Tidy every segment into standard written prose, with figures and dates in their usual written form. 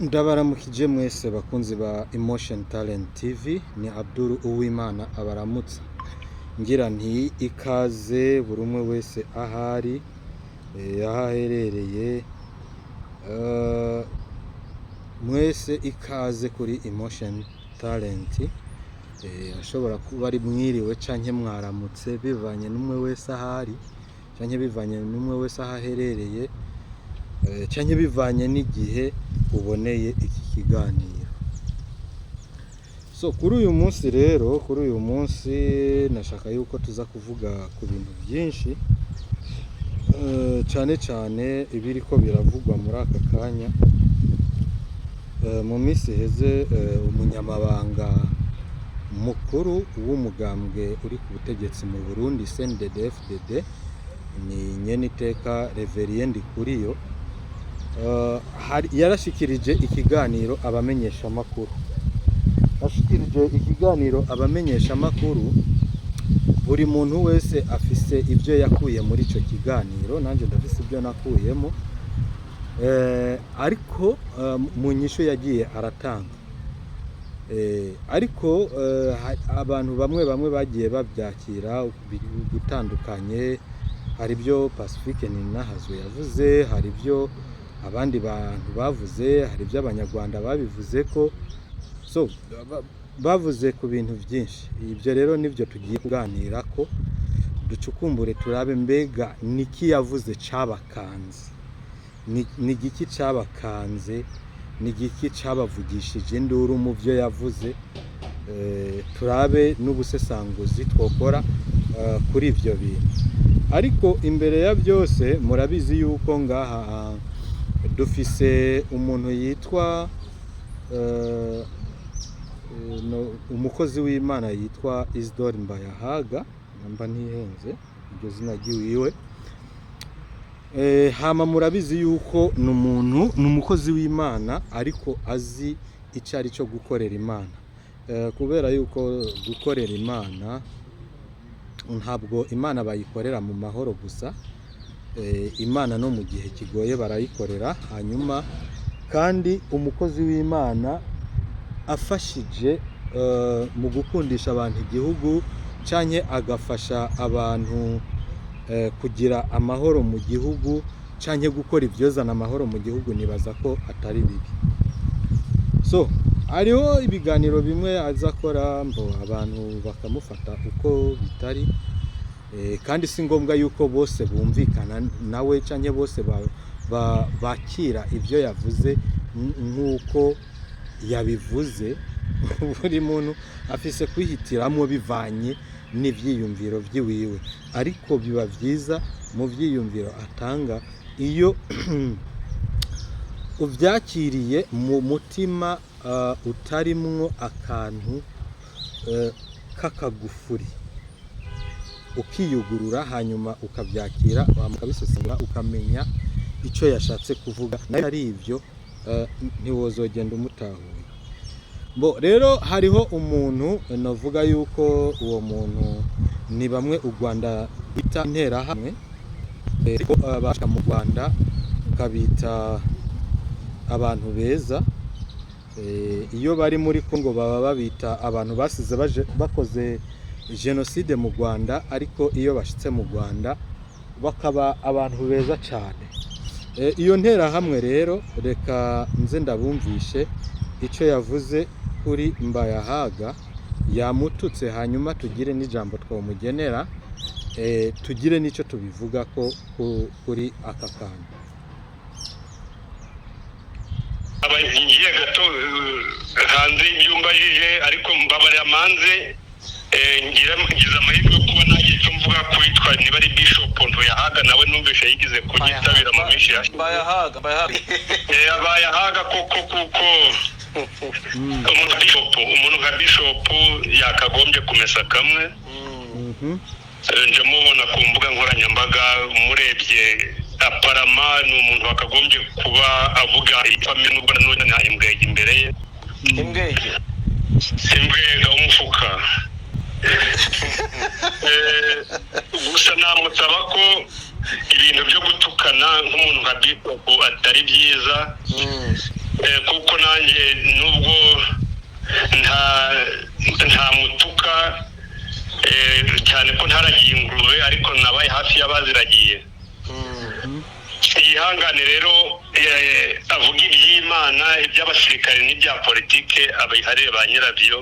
Ndabaramukije mwese bakunzi ba Emotion Talent TV. Ni Abdul Uwimana abaramutsa, ngira nti ikaze buri umwe wese ahari, aho aherereye, mwese ikaze kuri Emotion Talent. Ashobora kuba ari mwiriwe canke mwaramutse, bivanye n'umwe wese ahari canke bivanye n'umwe wese aho aherereye, canke bivanye n'igihe uboneye iki kiganiro. So kuri uyu munsi rero, kuri uyu munsi nashaka yuko tuza kuvuga ku bintu byinshi, cane cane ibiriko biravugwa muri aka kanya. Mu minsi iheze, umunyamabanga mukuru w'umugambwe uri ku butegetsi mu Burundi, CNDD-FDD, ni nyeniteka Reverien Ndikuriyo, yarashikirije ikiganiro abamenyeshamakuru. Ashikirije ikiganiro abamenyeshamakuru, buri muntu wese afise ibyo yakuye muri ico kiganiro, nanje ndafise ibyo nakuyemo. Ariko mu nyishu yagiye aratanga, ariko abantu bamwe bamwe bagiye babyakira gutandukanye. Hari ibyo Pacifique Ninahazwe yavuze, hari ibyo abandi bantu bavuze, hari ibyo Abanyarwanda babivuze ko so bavuze ku bintu byinshi. Ibyo rero nibyo tugiye kuganira ko ducukumbure, turabe mbega niki yavuze cabakanze, ni igiki cabakanze, ni igiki cabavugishije induru mu byo yavuze. Turabe n'ubusesanguzi twokora kuri ivyo bintu. Ariko imbere ya byose, murabizi yuko ngaha dufise umuntu yitwa no, umukozi w'Imana yitwa Isidore Mbayahaga, namba ntihenze iryo zina ryiwiwe. Hama murabizi yuko ni umuntu, ni umukozi w'Imana, ariko azi icyo ari cyo gukorera Imana. Kubera yuko gukorera Imana, ntabwo Imana bayikorera mu mahoro gusa, Imana no mu gihe kigoye barayikorera. Hanyuma kandi umukozi w'Imana afashije mu gukundisha abantu igihugu canke agafasha abantu kugira amahoro mu gihugu canke gukora ivyozana amahoro mu gihugu, nibaza ko atari bibi. So hariho ibiganiro bimwe aza akora mbo abantu bakamufata uko bitari, kandi si ngombwa yuko bose bumvikana nawe canke bose bakira ibyo yavuze nk'uko yabivuze. Buri muntu afise kwihitiramwo bivanye n'ivyiyumviro vyiwiwe, ariko biba vyiza mu vyiyumviro atanga iyo uvyakiriye mu mutima utarimwo akantu k'akagufuri, ukiyugurura, hanyuma ukavyakira, ukabisesengura, ukamenya ico yashatse kuvuga. Nayo ari ivyo, ntiwozogenda umutahuye. Bo rero hariho umuntu novuga yuko uwo muntu ni bamwe u Rwanda bita Interahamwe, ariko bashika mu Rwanda ukabita abantu beza. Iyo bari muri Congo baba babita abantu basize baje bakoze jenoside mu Rwanda, ariko iyo bashitse mu Rwanda bakaba abantu beza cyane. Iyo nterahamwe rero, reka nze ndabumvishe icyo yavuze kuri Mbayahaga. Yamututse, hanyuma tugire n'ijambo twamugenera, tugire n'icyo tubivuga ko kuri aka kantu. Ngiye gato hanze y'ibyo umbajije, ariko mbabarira manze ngize amahirwe yo kuba nagira icyo mvuga kwitwa niba ari Bishop Ntuyahaga, nawe numvishe yigize kunyitabira mu minsi yashize. Mbayahaga, Mbayahaga. Abayahaga koko, kuko umuntu nka Bishop yakagombye kumesa kamwe. Nje mubona ku mbuga nkoranyambaga, murebye aparama ni umuntu wakagombye kuba avuga ifamili, nubwo nanone nta imbwege imbere ye. Imbwege? Imbwega w'umufuka. Gusa namusaba ko ibintu byo gutukana nk'umuntu nka Bishop atari byiza, kuko Nanjye nubwo nta mutuka, cyane ko ntaragiye ingurube, ariko nabaye hafi y'abaziragiye. Yihangane rero, avuga iby'Imana, iby'abasirikare n'ibya politike abiharire ba nyirabyo.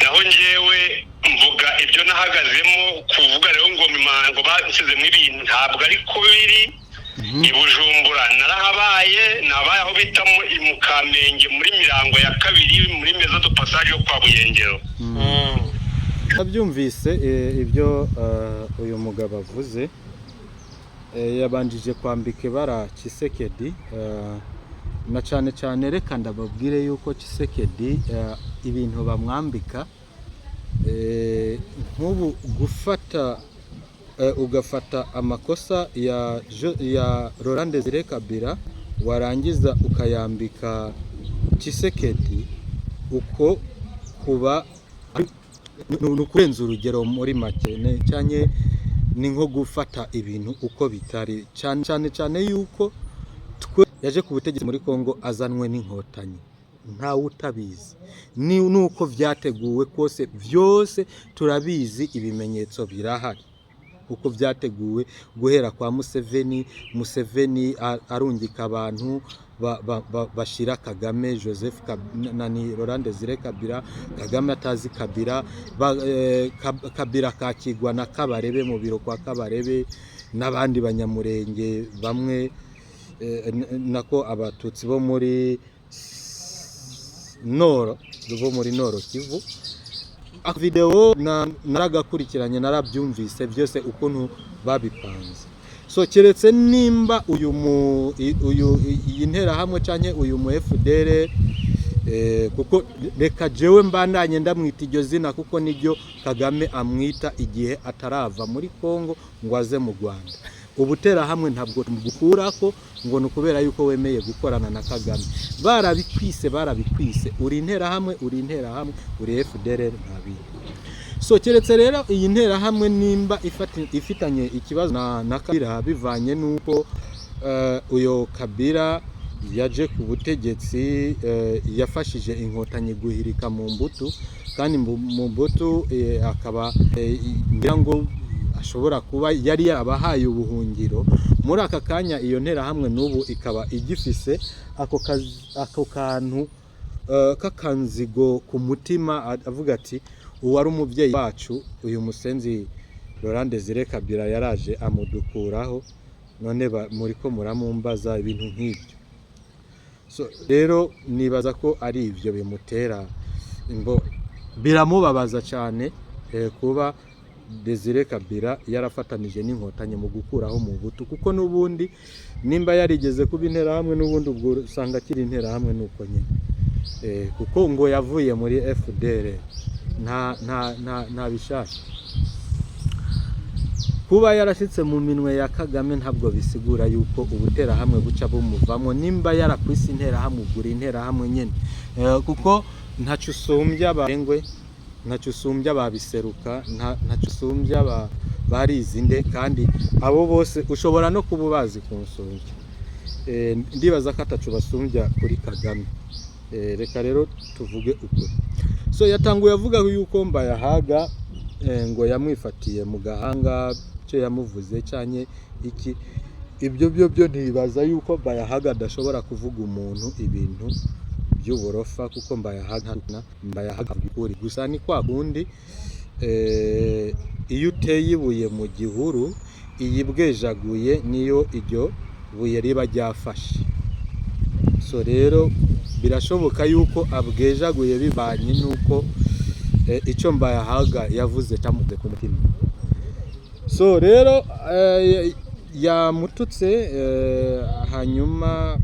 Naho njyewe mvuga ibyo nahagazemo. Kuvuga rero ngo mimango bashyizemo ibintu, ntabwo ariko biri. I Bujumbura narahabaye, nabaye aho bita mu Kamenge, muri Mirango ya kabiri, muri maison de passage yo kwa Buyengero. Nabyumvise ibyo uyu mugabo avuze. Yabanjije kwambika ibara Tshisekedi, na cyane cyane reka ndababwire yuko Tshisekedi ibintu bamwambika, nk'ubu gufata, ugafata amakosa ya Laurent Desire Kabila, warangiza ukayambika Tshisekedi, uko kuba ni ukurenza urugero muri make, cyane ni nko gufata ibintu uko bitari, cyane cyane cyane yuko twe yaje ku butegetsi muri Kongo azanwe n'Inkotanyi, ntawe utabizi, ni nuko byateguwe kose, byose turabizi, ibimenyetso birahari uko byateguwe guhera kwa Museveni. Museveni arungika abantu bashira Kagame, Joseph nani, Laurent Desire Kabila, Kagame atazi Kabila, Kabila kakigwa na Kabarebe mu biro kwa Kabarebe n'abandi Banyamurenge bamwe, nako Abatutsi bo muri Noro, bo muri Noro Kivu. Ako video naragakurikiranye, narabyumvise byose ukuntu babipanze. So keretse nimba uyu mu uyu iyi nterahamwe canke uyu mu FDR, kuko reka jewe mbandanye ndamwita iryo zina, kuko niryo Kagame amwita igihe atarava muri Kongo ngo aze mu Rwanda. Ubuterahamwe ntabwo bukurako ngo ni ukubera yuko wemeye gukorana na Kagame. Barabikwise, barabikwise, uri interahamwe, uri interahamwe, uri FDR, nta bindi. So keretse rero iyi nterahamwe nimba ifitanye ikibazo na Kabila, bivanye n'uko uyo Kabila yaje ku butegetsi, yafashije Inkotanyi guhirika mu mbuto, kandi mu mbuto akaba, ngira ngo ashobora kuba yari yarabahaye ubuhungiro. Muri aka kanya iyo nterahamwe n'ubu ikaba igifise ako kantu k'akanzigo ku mutima, avuga ati uwari umubyeyi wacu, uyu musenzi Laurent Desire Kabila, yaraje amudukuraho, none muriko muramumbaza ibintu nk'ibyo. So rero nibaza ko ari ibyo bimutera ngo biramubabaza cyane, kuba Desire Kabila yarafatanije n'Inkotanyi mu gukuraho mu butu, kuko n'ubundi nimba yarigeze kuba interahamwe, n'ubundi ubwo usanga akiri interahamwe nuko nyine, kuko ngo yavuye muri FDR, nta bishasha. Kuba yarashitse mu minwe ya Kagame ntabwo bisigura yuko ubuterahamwe buca bumuvamo. Nimba yarakwise interahamwe, ugura interahamwe nyene, kuko ntaco usumbya Barengwe, ntaco usumbya babiseruka, ntaco usumbya barizinde, kandi abo bose ushobora no kuba ubazi kunsumbya. Ndibaza ko ataco basumbya kuri Kagame. Reka rero tuvuge ukuri. So yatanguye avuga yuko Mbayahaga ngo yamwifatiye mu gahanga, icyo yamuvuze canke iki, ibyo byo ntibaza yuko Mbayahaga adashobora kuvuga umuntu ibintu by'uburofa, kuko Mbayahaga avuga ukuri. Gusa ni kwa kundi, iyo uteye ibuye mu gihuru, iyibwejaguye niyo iryo buye riba ryafashe. So rero birashoboka yuko abwejaguye bivanye nuko icyo Mbayahaga yavuze cyamuze ku mutima. So rero yamututse, hanyuma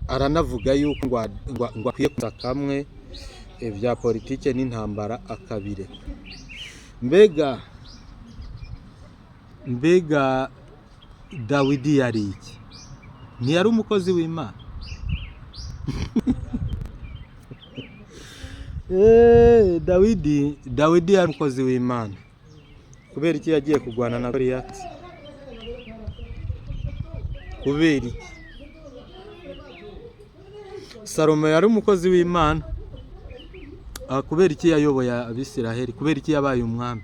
aranavuga yuko ngo akwiye kuza kamwe bya politike n'intambara akabireka. Mbega Dawidi yari iki? Ntiyari umukozi w'Imana? Dawidi yari umukozi w'Imana. Kubera iki yagiye kurwana na Goliyati? Kubera iki? Salomo yari umukozi w'Imana. Kubera iki yayoboye Abisiraheli? Kubera iki yabaye umwami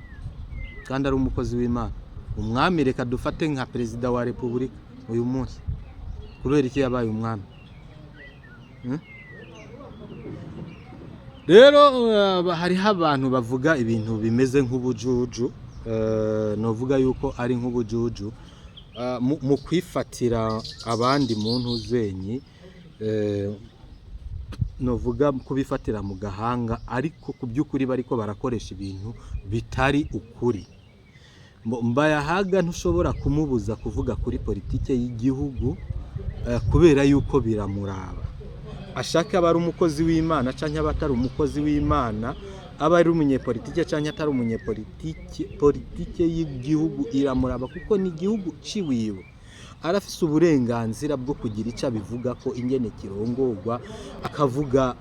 kandi ari umukozi w'Imana? Umwami, reka dufate nka perezida wa repubulika uyu munsi, kubera iki yabaye umwami? Rero hariho abantu bavuga ibintu bimeze nk'ubujuju, novuga yuko ari nk'ubujuju mu kwifatira abandi mu ntuzenyi, novuga kubifatira mu gahanga, ariko ku by'ukuri bariko barakoresha ibintu bitari ukuri. Mbayahaga ntushobora kumubuza kuvuga kuri politike y'igihugu, kubera yuko biramuraba. Ashaka aba ari umukozi w'Imana canke aba atari umukozi w'Imana, aba ari umunyepolitike canke atari umunyepolitike, politike y'igihugu iramuraba kuko ni igihugu ciwiwe. Arafise uburenganzira bwo kugira icyo abivuga ko ingene kirongorwa, akavuga,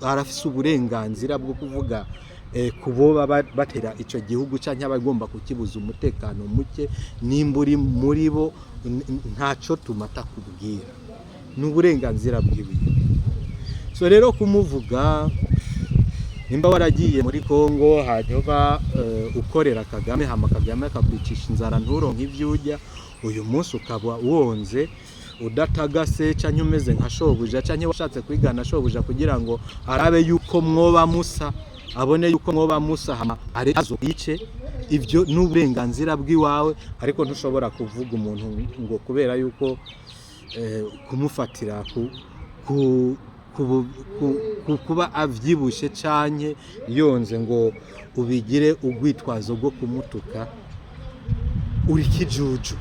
arafise uburenganzira bwo kuvuga ku boba batera ico gihugu canke abagomba kukibuza umutekano muke. Nimba uri muri bo, ntaco tumata kubwira, ni uburenganzira bwiwe. So rero kumuvuga, nimba waragiye muri Kongo hanyuma ukorera Kagame, hama Kagame akakwicisha inzara nturonke ivyo urya, uyu munsi ukaba wonze udatagase canke umeze nka shobuja, canke washatse kwigana shobuja kugira ngo arabe yuko mwoba musa, abone yuko mwoba musa, hama azo yice, ivyo n'uburenganzira bw'iwawe. Ariko ntushobora kuvuga umuntu ngo kubera yuko kumufatira ku kuba avyibushe canke yonze ngo ubigire urwitwazo rwo kumutuka. Uri kijuju.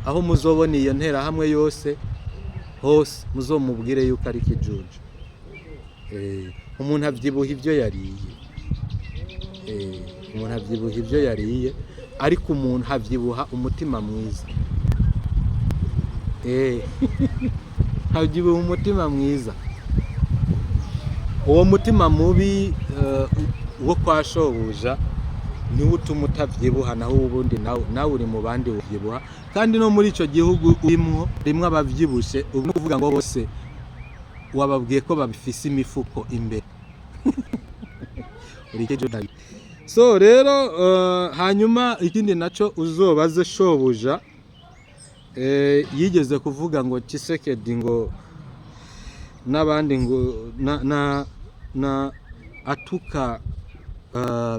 Aho muzobona iyo nterahamwe yose hose, muzomubwire yuko ari kijuju. Umuntu avyibuha ivyo yariye. Umuntu avyibuha ivyo yariye, ariko umuntu avyibuha umutima mwiza. Avyibuha umutima mwiza. Uwo mutima mubi wo kwa shobuja niwo utuma utavyibuha, naho ubundi nawe uri mu bandi uvyibuha. Kandi no muri ico gihugu urimwo rimwe abavyibushe, ubu ni ukuvuga ngo bose wababwiye ko babifise imifuko imbere. Uri ikijuju. So rero hanyuma ikindi naco uzobaze shobuja, yigeze kuvuga ngo Tshisekedi ngo n'abandi ngo na atuka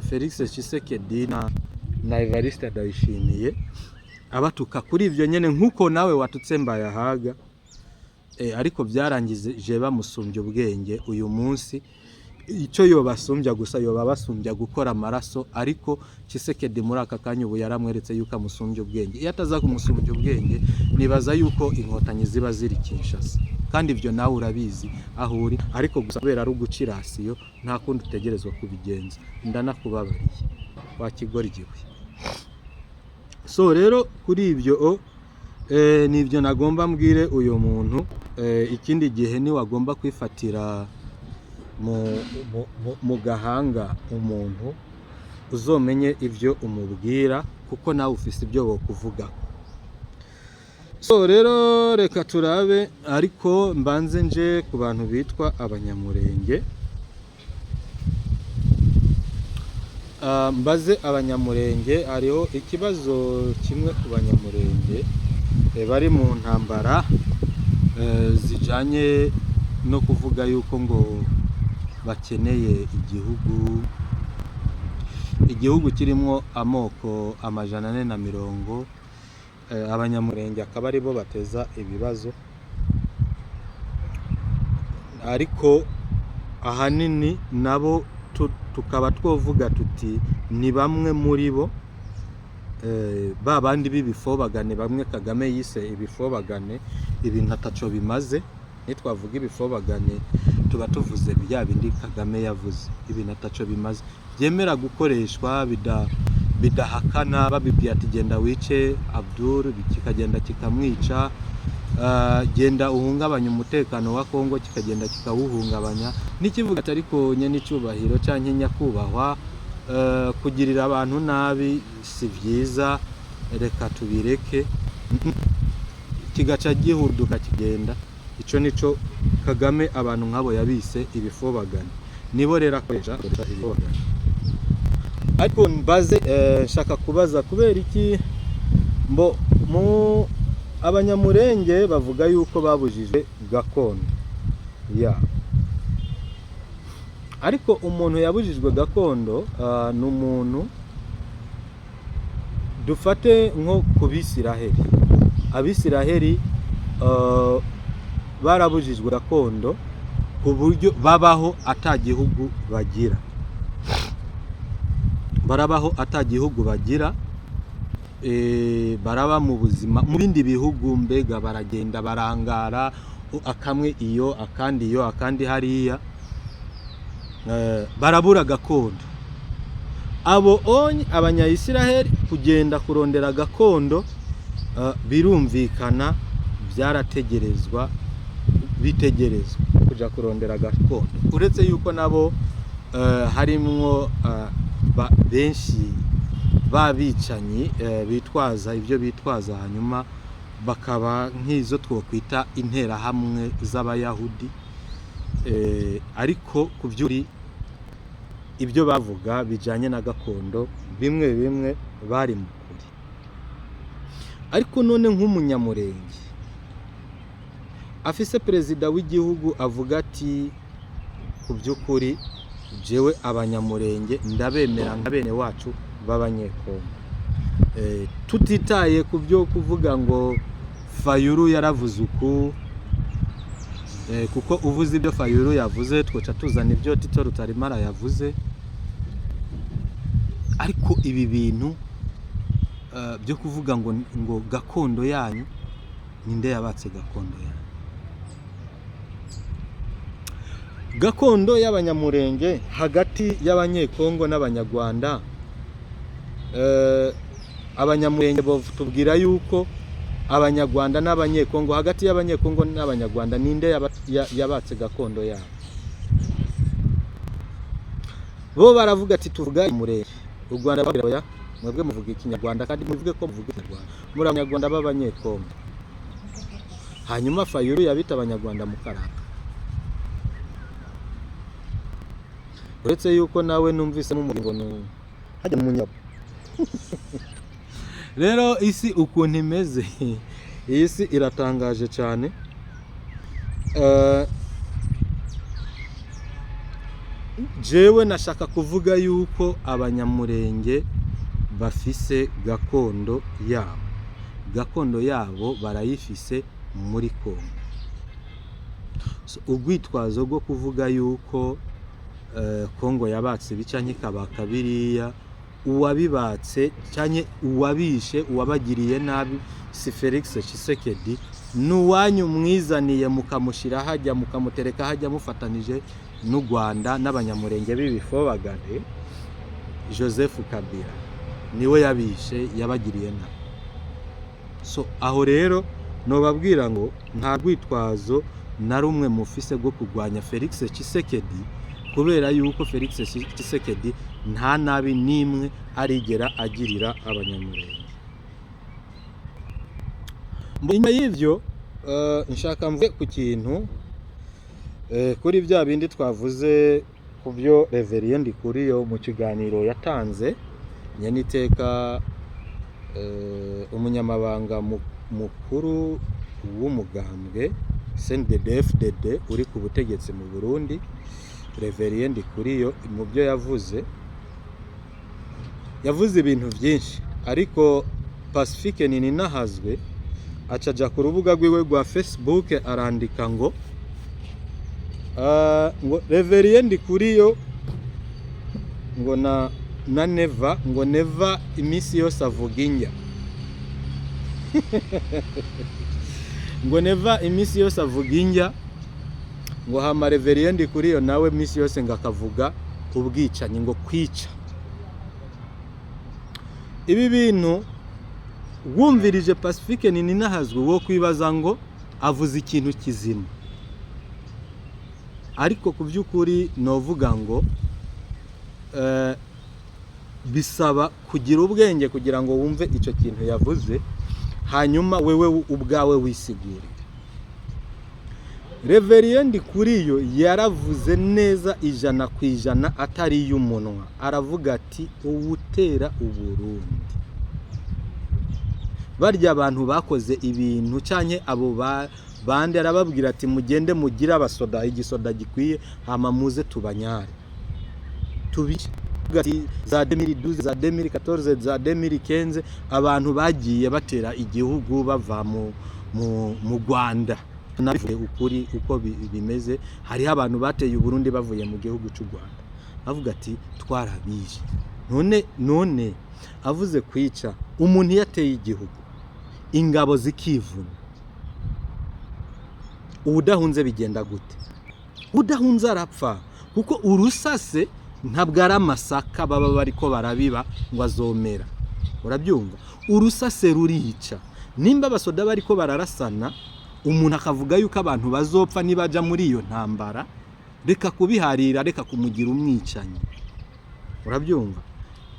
Felix Tshisekedi na Evariste Ndayishimiye, abatuka kuri ivyo nyene nkuko nawe watutse Mbayahaga, ariko byarangije bamusumbya ubwenge. Uyu munsi icyo yobasumbya gusa, yoba basumbya gukora amaraso, ariko Tshisekedi muri aka kanya ubu yaramweretse yuko amusumbya ubwenge. Iyo ataza kumusumbya ubwenge, nibaza yuko Inkotanyi ziba ziri Kinshasa, kandi ibyo nawe urabizi aho uri. Ariko gusa kubera ari ugucirasiyo, nta kundi utegerezwa kubigenza. Ndanakubabariye wakigoryiwe. So rero kuri ibyo nibyo nagomba mbwire uyu muntu. Ikindi gihe niwagomba kwifatira mu gahanga umuntu, uzomenye ibyo umubwira, kuko nawe ufise ibyo wokuvuga. So rero reka turabe, ariko mbanze nje ku bantu bitwa Abanyamurenge. Mbaze Abanyamurenge, hariho ikibazo kimwe ku Banyamurenge bari mu ntambara zijanye no kuvuga yuko ngo bakeneye igihugu kirimwo amoko 440, Abanyamurenge akaba aribo bateza ibibazo, ariko ahanini nabo tukaba twovuga tuti ni bamwe muri bo, ba bandi b'ibifobagane, bamwe Kagame yise ibifobagane, ibintu ataco bimaze. Nitwavuga ibifobagane tuba tuvuze bya bindi Kagame yavuze, ibintu ataco bimaze, byemera gukoreshwa, bidahakana. Babibwiye ati genda wice Abdul, kikagenda kikamwica, genda uhungabanya umutekano wa Kongo, kikagenda kikawuhungabanya. N'ikivuga ati ariko nyene icubahiro canke nyakubahwa, kugirira abantu nabi si vyiza, reka tubireke, kigaca gihuduka kigenda. Ico nico Kagame abantu nk'abo yabise ibifobagane, nibo rero akoresha ibifobagane. Ariko mbaze, nshaka kubaza kubera iki mbo mu Abanyamurenge bavuga yuko babujijwe gakondo ya, ariko umuntu yabujijwe gakondo ni umuntu dufate nko ku Bisiraheli. Abisiraheli barabujijwe gakondo ku buryo babaho ata gihugu bagira, barabaho ata gihugu bagira, baraba mu buzima mu bindi bihugu, mbega baragenda barangara, akamwe iyo, akandi iyo, akandi hariya, barabura gakondo. Abo onye Abanyayisiraheli kugenda kurondera gakondo, birumvikana byarategerezwa, bitegerezwa kuja kurondera gakondo, uretse yuko nabo harimwo benshi babicanyi bitwaza ibyo bitwaza, hanyuma bakaba nk'izo twokwita interahamwe z'Abayahudi, ariko ku by'ukuri ibyo bavuga bijanye na gakondo bimwe bimwe bari mu kuri. Ariko none nk'Umunyamurenge afise perezida w'igihugu avuga ati: "Ku by'ukuri jewe Abanyamurenge ndabemera nka bene wacu b'Abanyekongo," tutitaye ku byo kuvuga ngo Fayulu yaravuze uku, kuko uvuze ibyo Fayulu yavuze twoca tuzana ibyo Tito Rutaremara yavuze. Ariko ibi bintu byo kuvuga ngo gakondo yanyu, ninde yabatse gakondo yanyu? Gakondo y'Abanyamurenge hagati y'Abanyekongo n'Abanyarwanda, Abanyamurenge tubwira yuko Abanyarwanda n'Abanyekongo, hagati y'Abanyekongo n'Abanyarwanda, ninde yabatse gakondo yabo? Bo baravuga ati: "Tuvuga Umurenge." U Rwanda babwira: "Oya, mwebwe muvuga Ikinyarwanda, kandi muvuge ko muvuga Ikinyarwanda, muri Abanyarwanda b'Abanyekongo." Hanyuma Fayulu yabita Abanyarwanda mu karaka, uretse yuko nawe numvise ngo ni hajya mu nyabo. Rero isi ukuntu imeze, iyi si iratangaje cyane. Jewe nashaka kuvuga yuko Abanyamurenge bafise gakondo yabo, gakondo yabo barayifise muri Kongo. So, urwitwazo rwo kuvuga yuko Kongo yabatse ibi canke ikabaka biriya, uwabibatse canke uwabishe, uwabagiriye nabi si Felix Tshisekedi, n'uwanyu mwizaniye mukamushira hajya, mukamutereka hajya, mufatanije n'u Rwanda n'Abanyamurenge b'ibifobagane. Joseph Kabila niwe yabishe, yabagiriye nabi. So aho rero nobabwira ngo nta rwitwazo na rumwe mufise rwo kurwanya Felix Tshisekedi, kubera yuko Felix Tshisekedi nta nabi n'imwe arigera agirira Abanyamurenge. Inyuma y'ivyo, nshaka mvuge ku kintu, kuri bya bindi twavuze ku byo Reverien Ndikuriyo mu kiganiro yatanze, nyeniteka umunyamabanga mukuru w'umugambwe CNDD-FDD uri ku butegetsi mu Burundi, Reverien Ndikuriyo, mu byo yavuze, yavuze ibintu byinshi, ariko Pacifique Nininahazwe acaja ku rubuga rwiwe rwa Facebook arandika ngo Reverien Ndikuriyo ngo na Neva, ngo Neva iminsi yose avuga injya, ngo Neva iminsi yose avuga injya, ngo hama Reverien Ndikuriyo nawe iminsi yose ngo akavuga ubwicanyi, ngo kwica. Ibi bintu wumvirije Pacifique Nininahazwe wo kwibaza ngo avuze ikintu kizima, ariko ku by'ukuri novuga ngo bisaba kugira ubwenge kugira ngo wumve icyo kintu yavuze, hanyuma wewe ubwawe wisigurire. Révérien Ndikuriyo yaravuze neza 100% atari iy'umunwa, aravuga ati: "Uwutera Uburundi, barya abantu bakoze ibintu canke abo bande," arababwira ati: "Mugende mugire abasoda, igisoda gikwiye, hama muze tubanyare tubice." Ati za 2012, za 2014, za 2015, abantu bagiye batera igihugu bava mu Rwanda. Nabivuge ukuri uko bimeze, hariho abantu bateye Uburundi bavuye mu gihugu cy'u Rwanda. Avuga ati: "Twarabije." None avuze kwica umuntu iyo ateye igihugu, ingabo zikivuna, uwudahunze bigenda gute? Udahunze arapfa, kuko urusase ntabwo ari amasaka baba bariko barabiba ngo azomera. Urabyumva? Urusase rurica. Nimba abasoda bariko bararasana, umuntu akavuga yuko abantu bazopfa nibaja muri iyo ntambara, reka kubiharira, reka kumugira umwicanyi. Urabyumva?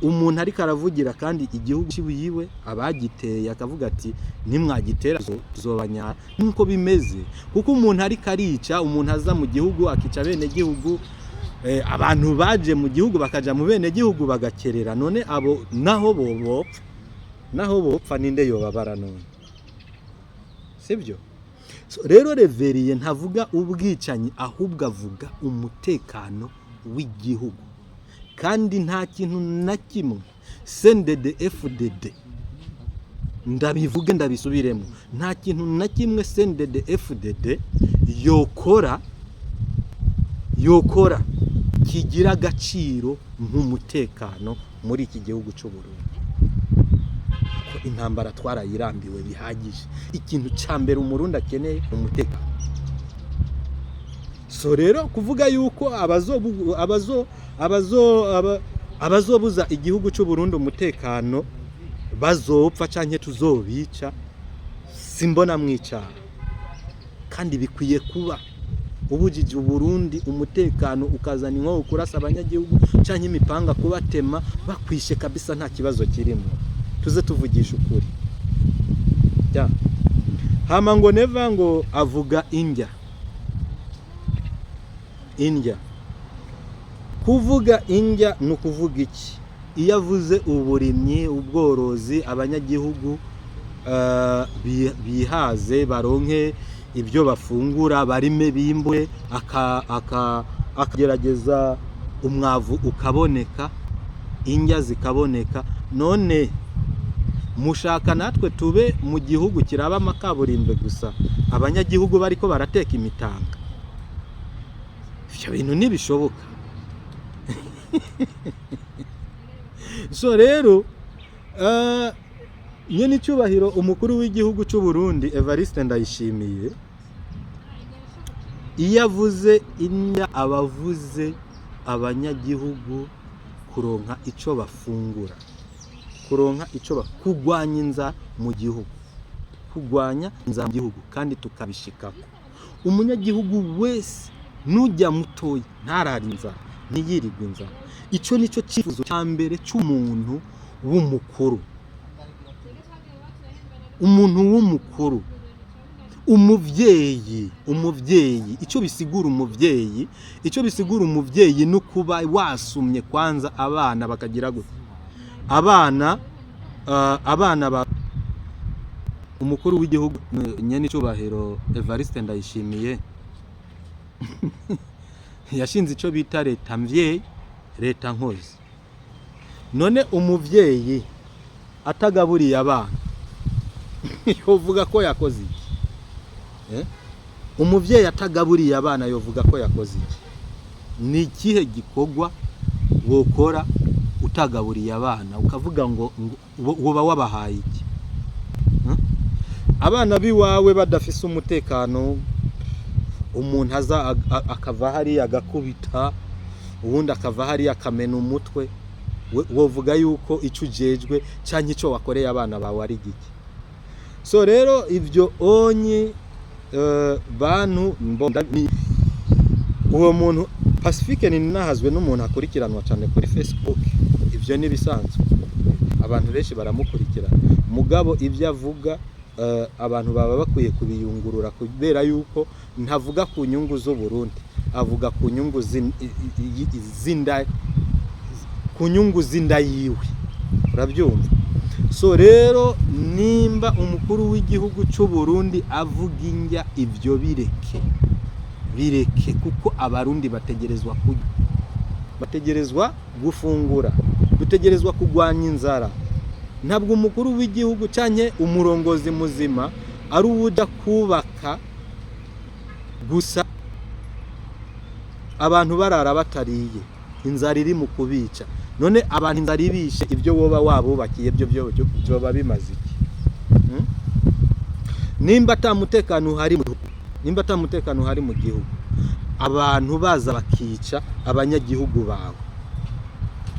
Umuntu ariko aravugira kandi igihugu ciwiwe abagiteye, akavuga ati: "Nimwagitera tuzobanyara." Nkuko bimeze, kuko umuntu ariko arica, umuntu aza mu gihugu akica bene gihugu, abantu baje mu gihugu bakaja mu bene gihugu bagakerera. None abo naho bopfa, naho bopfa, ninde yobabara none? Sibyo? So, rero Révérien ntavuga ubwicanyi, ahubwo avuga umutekano w'igihugu. Kandi nta kintu na kimwe CNDD FDD, ndabivuge ndabisubiremo, nta kintu na kimwe CNDD FDD yokora kigira agaciro nk'umutekano muri iki gihugu cy'u Burundi. Ko intambara twarayirambiwe bihagije. Ikintu cya mbere Umurundi akeneye ni umutekano. So rero kuvuga yuko abazobuza igihugu cy'u Burundi umutekano bazopfa canke tuzobica, simbona mwicara. Kandi bikwiye kuba ubujije Uburundi umutekano, ukazana inkoho kurasa abanyagihugu canke imipanga kubatema, bakwishe kabisa, nta kibazo kirimo. Tuze tuvugisha ukuri. Ya. Hama ngo Neva ngo avuga indya. Indya, kuvuga indya ni ukuvuga iki? Iyo avuze uburimyi, ubworozi, abanyagihugu bihaze, baronke ibyo bafungura, barime, bimbure, akagerageza umwavu ukaboneka, indya zikaboneka. None mushaka natwe tube mu gihugu kiraba amakaburimbo gusa, abanyagihugu bariko barateka imitanga? Ivyo bintu ntibishoboka. So rero nyene icyubahiro umukuru w'igihugu cy'u Burundi Evariste Ndayishimiye, iyo avuze indya abavuze abanyagihugu kuronka ico bafungura, kuronka ico kugwanya inzara mu gihugu, kugwanya inzara mu gihugu. Kandi tukabishikako, umunyagihugu wese nujya mutoya ntarara inzara, ntiyirirwe inzara. Ico nico cyifuzo cya mbere cy'umuntu w'umukuru, umuntu w'umukuru, umuvyeyi. Umuvyeyi, icyo bisigura umuvyeyi, icyo bisigura umuvyeyi ni ukuba wasumye kwanza abana bakagira gute? Abana ba umukuru w'igihugu nyene icubahiro Evariste Ndayishimiye yashinze ico bita leta mvyeyi, leta nkozi. None umuvyeyi atagaburiye abana yovuga ko yakoze iki? Eh? Umuvyeyi atagaburiye abana yovuga ko yakoze iki? Ni ikihe gikorwa wokora utagaburiye abana, ukavuga ngo woba wabahaye iki? Abana biwawe badafise umutekano, umuntu aza akava hariya agakubita uwundi, akava hariya akamena umutwe, wovuga yuko ico ujejwe canke ico wakoreye abana bawe ari giki? So rero ivyo onyi bantu uwo muntu Pacifique Ninahazwe n'umuntu akurikiranwa cyane kuri Facebook. Ivyo ni bisanzwe, abantu benshi baramukurikirana, mugabo ivyo avuga abantu baba bakwiye kubiyungurura, kubera yuko ntavuga ku nyungu z'Uburundi, avuga ku nyungu z'inda, ku nyungu z'inda yiwe, urabyumva? So rero nimba umukuru w'igihugu cy'u Burundi avuga indya, ibyo bireke, bireke, kuko Abarundi bategerezwa kurya, bategerezwa gufungura, dutegerezwa kurwanya inzara. Ntabwo umukuru w'igihugu cyangwa umurongozi muzima ari uwujya kubaka gusa abantu barara batariye, inzara iri mu kubica. None abantu inzara ibishe, ibyo woba wabubakiye byo byoba bimaze iki? Nimba ata mutekano uhari mu gihugu, nimba ata mutekano uhari mu gihugu, abantu baza bakica abanyagihugu bawe,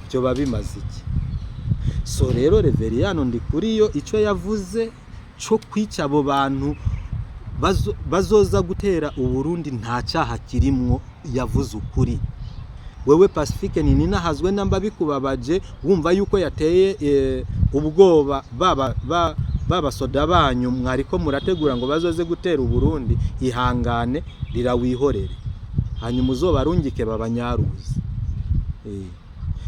byoba bimaze iki? So rero Reveriyano Ndikuriyo icyo yavuze cyo kwica abo bantu bazoza gutera Uburundi nta cyaha kirimwo, yavuze ukuri. Wewe Pacifique Nininahazwe, namba bikubabaje wumva yuko yateye ubwoba baba babasoda banyu mwariko murategura ngo bazoze gutera Uburundi, ihangane, rirawihorere, hanyuma uzobarungike babanyaruzi.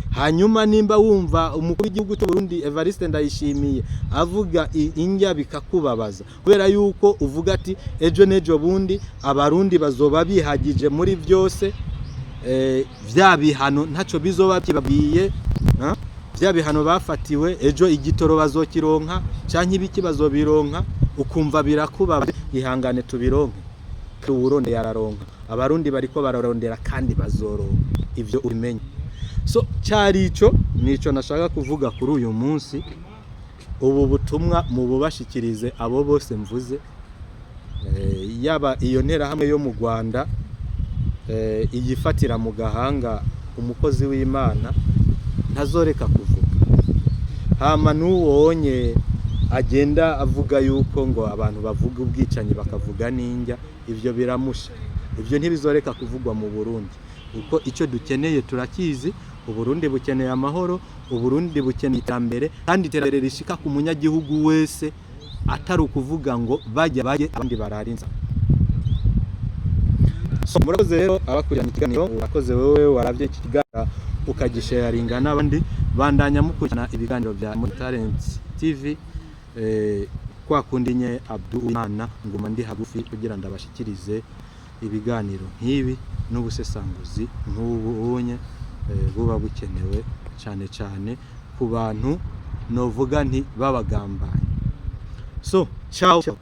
Hanyuma nimba wumva umukuru w'igihugu cy'u Burundi Evariste Ndayishimiye avuga indya bikakubabaza, kubera yuko uvuga ati ejo n'ejo bundi Abarundi bazoba bihagije muri byose, vya bihano ntacyo bizoba kibabwiye, ha? Vya bihano bafatiwe, ejo igitoro bazokironka canke ibiki bazobironka, ukumva birakubabaje, ihangane tubironke. Uwuronde yararonka, Abarundi bariko bararondera kandi bazoronka, ivyo ubimenye. So cyari ico nico nashaka kuvuga kuri uyu munsi. Ubu butumwa mububashikirize abo bose mvuze, yaba iyo nterahamwe yo mu Rwanda, iyifatira mu gahanga umukozi w'Imana ntazoreka kuvuga, hama n'uwonye agenda avuga yuko ngo abantu bavuga ubwicanyi bakavuga n'indya, ivyo biramusha, ivyo ntibizoreka kuvugwa mu Burundi, kuko icyo dukeneye turakizi. Uburundi bukeneye amahoro, Uburundi bukeneye iterambere, kandi iterambere rishika ku munyagihugu wese, atari ukuvuga ngo bajya bajye abandi barara inzara. So murakoze rero abakurikirana ikiganiro, urakoze wowe waravye iki kiganiro ukagisharinga n'abandi. Bandanya mukurikirana ibiganiro bya Talent TV. Kwa kundi nye Abdul Imana nguma ndi hagufi kugira ndabashikirize ibiganiro nk'ibi n'ubusesanguzi nk'ubu unye, buba bukenewe cyane cyane ku bantu novuga nti babagambanyi. So ciao, ciao.